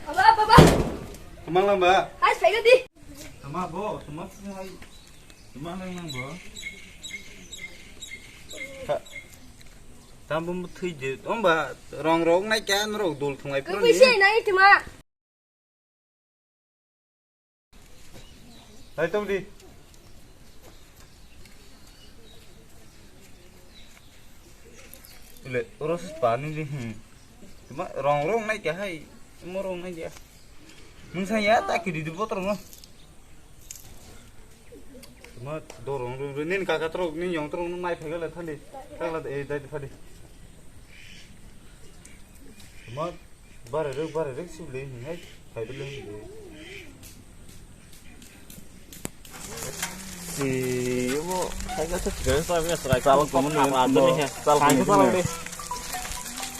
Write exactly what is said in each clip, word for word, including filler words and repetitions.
Baba, baba. Tamang lang ba? Hai, sai di. Tama bo, tama hai. Tama lang lang bo. Tam bo thwi je. Om ba rong rong nai kya norok dul thungai pura. Kau ni. Nai tama. Hai tong di. Le, oro se pani di. Hmm. Tuma rong rong nai kya hai. Mo rong nai kya. Mung sa ya ta ki di di botol no. Tuma do rong rong rong nin kaka trok nin yong trok nai phai gala thandi. Thangla e dai thandi. Tuma Bare rwk, bare rwk, sibli hinwi phai bwlwi hinwi. Si, omo, khaisa se transfer ni srai. Chal, komo ni, chal, komo ni.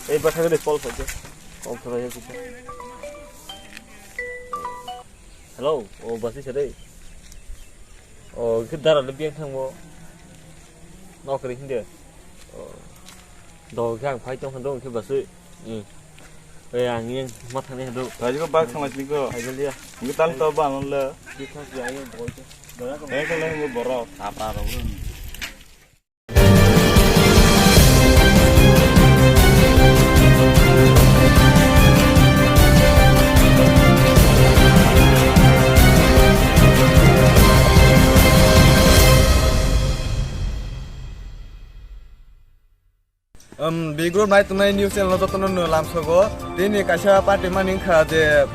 Ei, batha gede, pol phai. Pol phai. Hello, o basi sare. O, khe dara le biang thangbo. Nokri hinde. O. Do khe ang phai tong khe do khe basi. Hmm. Ei ang yang ma thangni do. Rajigo bak thangma sini ko. Phai gel ya. Ngi tang to ba non le. Kisa si ayo bol. Dara ko. Ei ko le borok. Apa ro. Um, bigro nai tongnai news channel jotono no lamsogo. Tini kaisa party mani wngkha je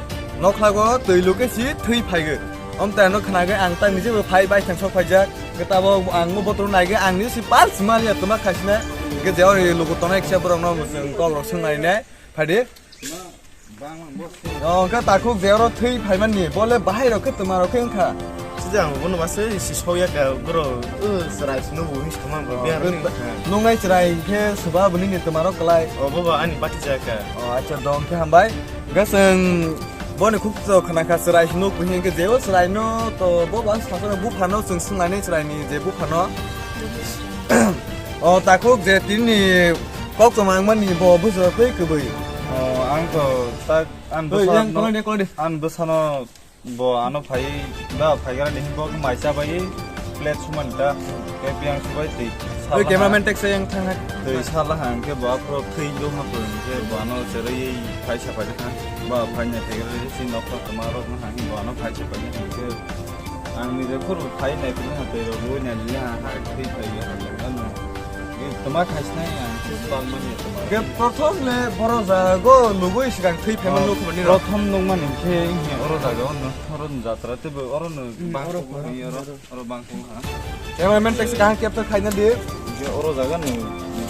nokhlago twi luke si thwi phaigo. Omtano khnago ang ta nije bo phai bai thang sok phaijak. Ke tabo ang bo botoro naige ang nije si pal sima ya tuma khaisina. Ke je ori lugo tonai kisa borok no musung kok rok sung nai nai. Phadi. Oh, wngkha takhuk je oro thwi phaimani, bole bahai rok khe twma rok khe wngkha. Sida ang bono mase si sokya ka bro, uh, chwrai sino bo wngsi thangma bo biar ni. Nungnai chwrai khe suba bini ni twma rok kwlai. Oh, bobo ani bati jaka. Oh, acha dong khe hambai. Gaseng boni khuk to khana kha chwrai sino kuhi khe jeo chwrai no to bobo ang sakno buphano chwng sunglani chwrai ni je buphano. Oh, takhuk je tini kok tongma wngmani bo bujor tei kwbwi. Oh, ang to tak, ang bwsa yang no, koloni, koloni. Ang bwsano bo ano phai ba phaigra ni bo mai cha bai plate suman ta ke piang subai tei. Oi, sala cameraman ha. Tek sayang thang hai. Tei sala hang ke bo pro thei do ha pro ke bo ano serai phai sa phai ha. Ba phai ne phaigra ni si nok to ma rok ha bo ano phai sa phai ha ke. Ang ni rekhor phai nai phai ha tei rok bo nai le ha ha thei phai ha ano. Tama khaisnai ang khe bal mani tama. Ke prothom le boro jago nugui sikang thwi phaima nukmani rok. Prothom nukmani khe oro jaga ono, oro jatra tebo oro no bangko oro, oro, oro bangko ha. Cameraman taxi kahang capture khaina di. Je oro jaga no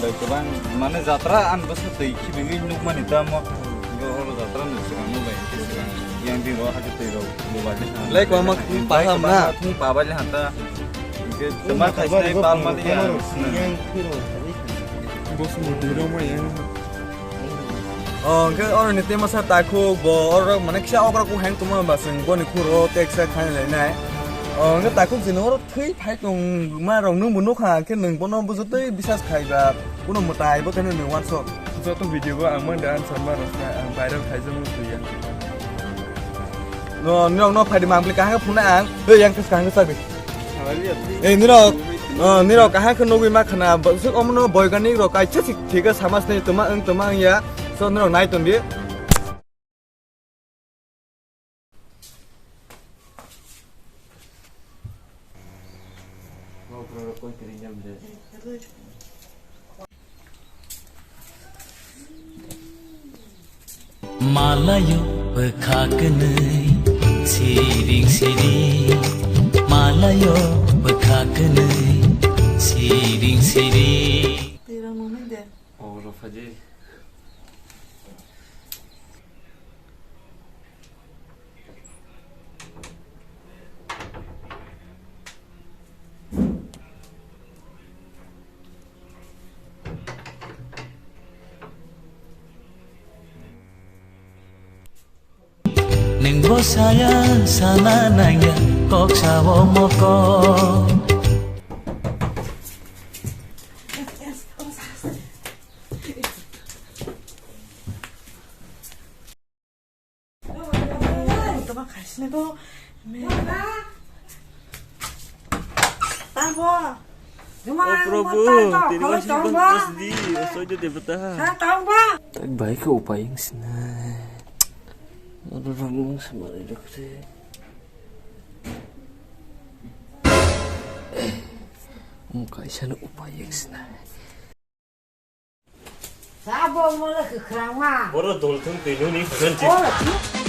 bai kebang mane jatra an bwsa twi khibigwi nukmani tamo. Je oro jatra no sikang no bai sikang yang di ro ha twi ro mobile. Lai ko mak paham na. Thung pa bai le hanta. Tama khaisnai bal mani ya. Yang phiro. Bosong dui rok ma yang. Oh, hwnkhe oro ni tema sa takhuk bo oro mane kisa okra kok hang tongma ba chwng boni khuro teksa khainai lainai. Oh, hwnkhe takhuk jino oro thwi phai tongma rok nwng bo nukha hwnkhe nwng bono bujotwi bisas khai ba kuno mwtai bo thani nwng wansok. Joto video bo ang manda answer ma rok kha ang viral khaijak nukliya. No, nirok no phaidi mangpli kahang phunai ang. Hei, yang kis kahang sabi. Eh, nirok, oh, nirok kahang khe nugui ma khana, bwswk omono boiganik rok kaisa sik thik khe sama sini tuma wng tuma wng ya. So, nirok nai tong di. Malayo bwkha kwnwi siring siring, malayo bwkha kwnwi siring siring. Twi rang nung de. Oh, rw phaidi. Nwng bo saya sana nangya kok sao mokol. Sini to. Tangbo. O Prabhu, tini masih bangkos di, osoy de bata. Tangbo. Tak baik ke upayang sini. Aduh, Prabhu, sama ada dokter. Ang kaisa no upayang sini. Sabo mo le kwkhwrangma. Boro dol thung twi nuni phaiban chi. Boro thung.